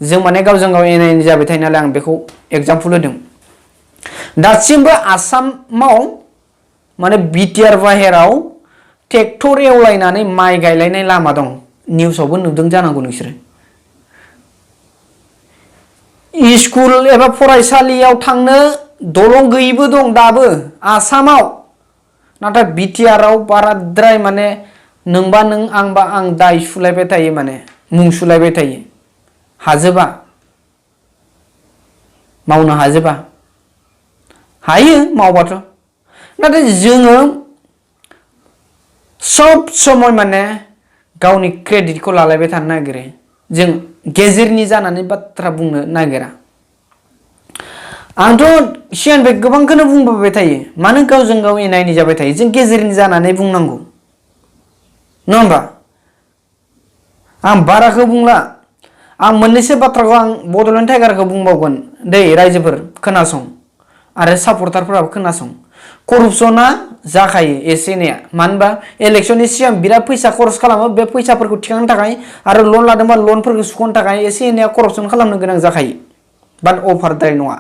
जों माने गावजों गाव एना एनि जाबाय थायो नालाय आं बेखौ एग्जाम्पल होदों दासिमबो आसामाव माने बिटिआर बाहेराव ट्रेक्टर एवलायनानै माइ गायलायनाय लामा दं निउसावबो नुदों जानांगौ नोंसोरो स्कुल एबा फरायसालियाव थांनो दलं गैयिबो दं दाबो आसामाव नाथाय बिटिआराव बाराद्राय माने नोंबा नों आंबा आं दाय सुलायबाय थायो माने मुं सुलायबाय थायो हाजोबा मावनो हाजोबा हायो मावबाथ' नाथाय जोङो सब समय माने गावनि क्रेडिटखौ लालायबाय थानो नागिरो जों गेजेरनि जानानै बाथ्रा बुंनो नागिरा आंथ' सिगांनिफ्राय गोबांखौनो बुंबोबाय थायो मानो गावजों गाव एना एनि जाबाय थायो जों गेजेरनि जानानै बुंनांगौ नङा होमबा आं बाराखौ बुंला आं मोननैसो बाथ्राखौ आं बड'लेण्ड टाइगारखौ बुंबावगोन दै रायजोफोर खोनासं आरो सापर्टारफोराबो खोनासं करपसना जाखायो एसे एनैया मानो होनबा इलेक्सननि सिगां बिराद फैसा खरस खालामो बे फैसाफोरखौ थिखांनो थाखाय आरो लन लादोंबा लनफोरखौ सुख'नो थाखाय एसे एनैया करपसन खालामनो गोनां जाखायो बाट अभारद्राय नङा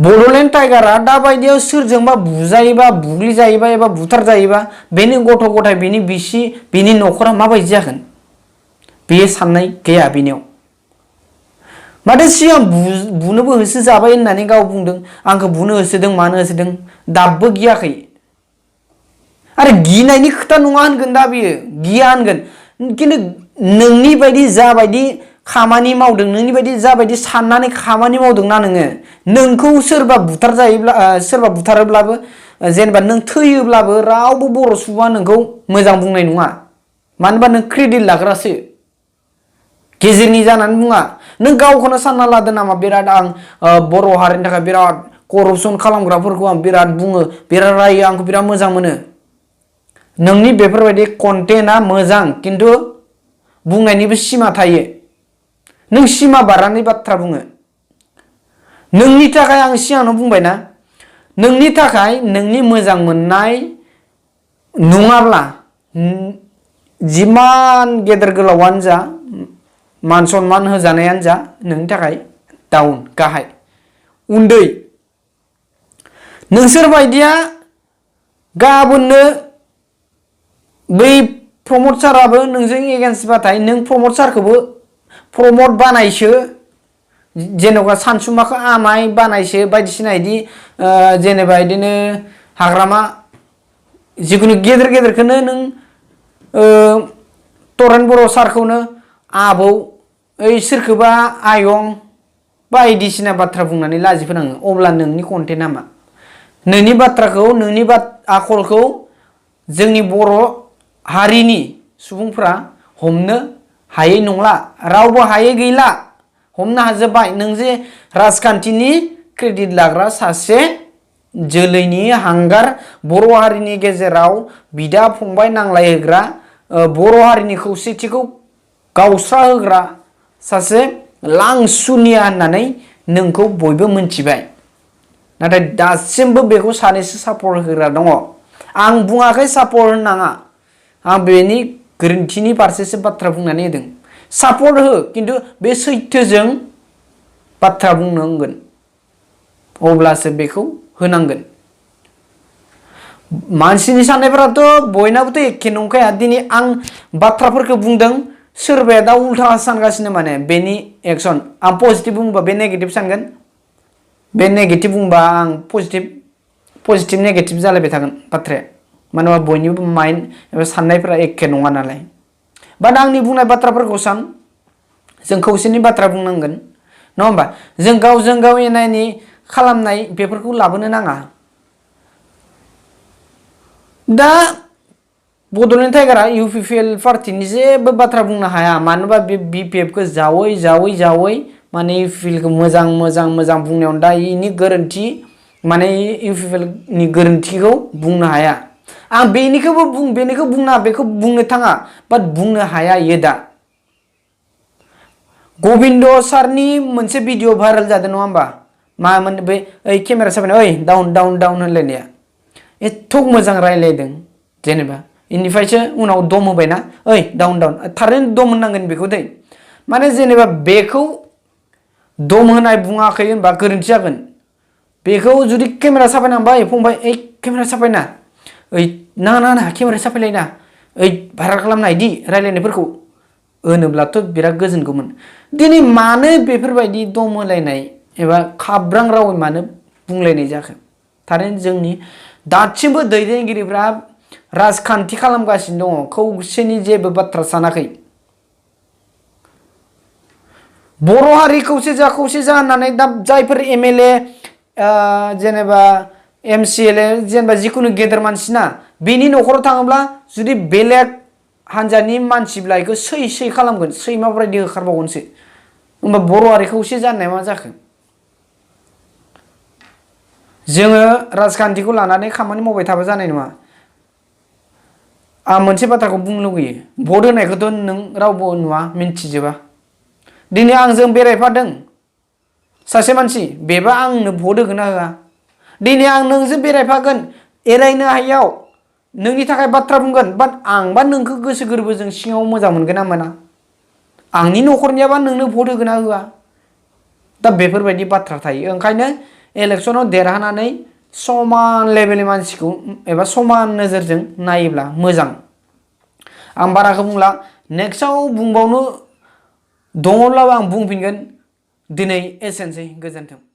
बड'लेण्ड टाइगारा दा बायदियाव सोरजोंबा बुजायोबा बुग्लिजायोबा एबा बुथार जायोबा बेनि गथ' गथाय बेनि बिसि बेनि न'खरा माबायदि जागोन बेयो साननाय गैया बेनियाव माथो सिगां बुनोबो होसो जाबाय होननानै गाव बुंदों आंखौ बुनो होसोदों मानो होसोदों दाबो गियाखै आरो गिनायनि खोथा नङा होनगोन दा बियो गिया होनगोन खिन्थु नोंनि बायदि जाबायदि खामानि मावदों नोंनि बायदि जाबायदि साननानै खामानि मावदोंना नोङो नोंखौ सोरबा बुथार जायोब्ला सोरबा बुथारोब्लाबो जेनेबा नों थैयोब्लाबो रावबो बर' सुबुङा नोंखौ मोजां बुंनाय नङा मानो होनबा नों क्रेडिट लाग्रासो गेजेरनि जानानै बुङा नों गावखौनो सानना लादो नामा बिराद आं बर' हारिनि थाखाय बिराद करपसन खालामग्राफोरखौ आं बिराद बुङो बिराद रायो आंखौ बिराद मोजां मोनो नोंनि बेफोरबायदि कन्टेन्टआ मोजां खिन्थु बुंनायनिबो सिमा थायो नों सिमा बारनानै बाथ्रा बुङो नोंनि थाखाय आं सिगाङावनो बुंबायना नोंनि थाखाय नोंनि मोजां मोननाय नङाब्ला जिमान गेदेर गोलावानो जा मान सनमान होजानायानो जा नोंनि थाखाय डाउन गाहाय उन्दै नोंसोर बायदिया गाबोननो बै प्रमद साराबो नोंजों एगेन्स्टबाथाय नों प्रमद सारखौबो प्रमद बानायसो जेनेबा सानसुमाखौ आमाय बानायसो बायदिसिना बिदि जेनेबा बिदिनो हाग्रामा जिखुनु गेदेर गेदेरखौनो नों तरेन बर' सारखौनो आबौ ओइ सोरखौबा आयं बायदिसिना बाथ्रा बुंनानै लाजि फोनाङो अब्ला नोंनि कन्टेन्टआ मा नोंनि बाथ्राखौ नोंनि आखलखौ जोंनि बर' हारिनि सुबुंफ्रा हमनो हायै नंला रावबो हायै गैला हमनो हाजोब्बाय नों जे राजखान्थिनि क्रेडिट लाग्रा सासे जोलैनि हांगार बर' हारिनि गेजेराव बिदा फंबाय नांलायहोग्रा बर' हारिनि खौसेथिखौ गावस्रा होग्रा सासे लांसुनिया होननानै नोंखौ बयबो मोनथिबाय नाथाय दासिमबो बेखौ सानैसो सापर्ट होग्रा दङ आं बुङाखै सापर्ट होनाङा आं बेनि गोरोन्थिनि फारसेसो बाथ्रा बुंनानै होदों सापर्ट हो खिन्थु बे सैथोजों बाथ्रा बुंनांगोन अब्लासो बेखौ होनांगोन मानसिनि साननायफोराथ' बयनाबोथ' एखे नंखाया दिनै आं बाथ्राफोरखौ बुंदों सोरबाया दा उल्था सानगासिनो माने बेनि एक्सन आं पजिटिभ बुंबा बे नेगेटिभ सानगोन बे नेगेटिभ बुंबा आं पजिटिभ नेगेटिभ जालायबाय थागोन बाथ्राया मानो होनबा बयनिबो माइन्ड एबा साननायफोरा एखे नङा नालाय बाट आंनि बुंनाय बाथ्राफोरखौ सान जों खौसेनि बाथ्रा बुंनांगोन नङा होमबा जों गावजों गाव एना एनि खालामनाय बेफोरखौ लाबोनो नाङा दा बड'लेण्ड टाइगारा इउपिपिएल पार्टिनि जेबो बाथ्रा बुंनो हाया मानो होनबा बे बिपिएफखौ जावै जावै जावै माने इउपिपिएलखौ मोजां मोजां मोजां बुंनायावनो दा इनि गोरोन्थि माने इउपिपिएलनि गोरोन्थिखौ बुंनो हाया आं बेनिखौ बुंना बेखौ बुंनो थाङा बाट बुंनो हाया इयो दा गबिन्द सारनि मोनसे भिडिअ भाइरेल जादों नङा होमबा मामोन बे ओइ केमेरा साबायना ओइ डाउन डाउन डाउन होनलायनाया एथ' मोजां रायलायदों जेनेबा इनिफ्रायसो उनाव दम होबायना ओइ डाउन डाउन थारैनो दम होननांगोन बेखौ दै माने जेनेबा बेखौ दम होनाय बुङाखै होनबा गोरोन्थि जागोन। बेखौ जुदि केमेरा साफायनांबाय फंबाय ओइ केमेरा साफायना ओइ ना केमेरा साफायलायना ओइ भाइरेल खालामना इदि रायलायनायफोरखौ होनोब्लाथ' बिराद गोजोनगौमोन। दिनै मानो बेफोरबायदि दम होलायनाय एबा खाब्रां रावै मानो बुंलायनाय जाखो? थारैनो जोंनि दासिमबो दैदेनगिरिफ्रा राजखान्थि खालामगासिनो दङ, खौसेनि जेबो बाथ्रा सानाखै। बर' हारि खौसे जा होननानै दा जायफोर MLA जेनेबा MCLA जेनेबा जिखुनु गेदेर मानसिना बेनि न'खराव थाङोब्ला जुदि बेलेग हानजानि मानसिब्ला बेखौ सै खालामगोन, सैमाफोरबायदि होखारबावगोनसो। होमबा बर' हारि खौसे जानाया मा जाखो? जोङो राजखान्थिखौ लानानै खामानि मावबाय थाबा जानाय नङा। आं मोनसे बाथ्राखौ बुंनो लुगैयो, भट होनायखौथ' नों रावबो नुवा मिन्थिजोबा। दिनै आंजों बेरायफादों सासे मानसि, बेबा आंनो भट होगोन ना होआ? दिनै आं नोंजों बेरायफागोन, एरायनो हायियाव नोंनि थाखाय बाथ्रा बुंगोन, बाट आंबा नोंखौ गोसो गोरबोजों सिङाव मोजां मोनगोन ना मोना? आंनि न'खरनियाबा नोंनो भट होगोन ना होआ? दा बेफोरबायदि बाथ्रा थायो। ओंखायनो इलेक्सनाव देरहानानै समान लेभेलनि मानसिखौ एबा समान नोजोरजों नायोब्ला मोजां। आं बाराखौ बुंला, नेक्स्टआव बुंबावनो दङब्लाबो आं बुंफिनगोन। दिनै एसेनोसै, गोजोन्थों।